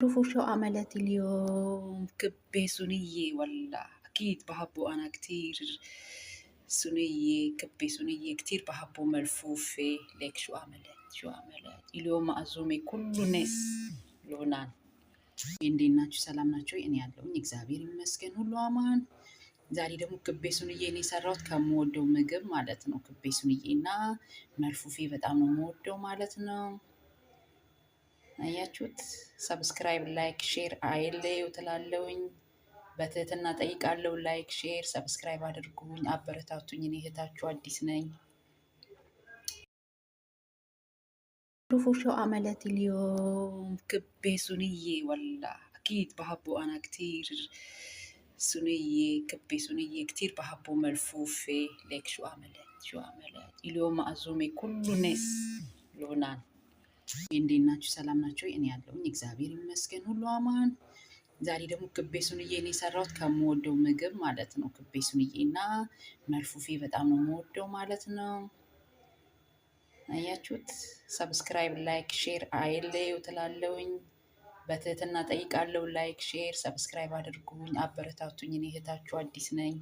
شوفوا شو عملت اليوم، كبة سنية. ولا أكيد بحبه أنا كتير سنية، كبة سنية كتير بحبه ملفوفة. ليك شو عملت، شو عملت اليوم معزومة كل الناس لبنان። እንዴት ናችሁ? ሰላም ናችሁ? እኔ ያለሁኝ እግዚአብሔር ይመስገን ሁሉ አማን። ዛሬ ደግሞ ክቤ ሱንዬ ነው የሰራሁት ከምወደው ምግብ ማለት ነው። ክቤ ሱንዬ እና መልፉፌ በጣም ነው የምወደው ማለት ነው። አያችሁት? Subscribe፣ like፣ share አይለዩ ትላለውኝ። በትህትና ጠይቃለሁ። Like፣ share፣ subscribe አድርጉኝ፣ አበረታቱኝ። እኔ እህታችሁ አዲስ ነኝ። شوفوا شو عملت اليوم، كبة سنية. ولا أكيد بحبه أنا كتير سنية، كبة سنية كتير بحبه ملفوفة. ليك شو عملت، شو عملت اليوم معزومة كل الناس لبنان። እንዴት ናችሁ? ሰላም ናችሁ? እኔ ያለሁኝ እግዚአብሔር ይመስገን ሁሉ አማን። ዛሬ ደግሞ ክቤ ሱንዬ ነው የሰራሁት ከምወደው ምግብ ማለት ነው። ክቤ ሱንዬ እና መልፉፌ በጣም ነው የምወደው ማለት ነው። አያችሁት? Subscribe፣ like፣ share አይለዩ ትላለውኝ። በትህትና ጠይቃለሁ። Like፣ share፣ subscribe አድርጉኝ፣ አበረታቱኝ። እኔ እህታችሁ አዲስ ነኝ።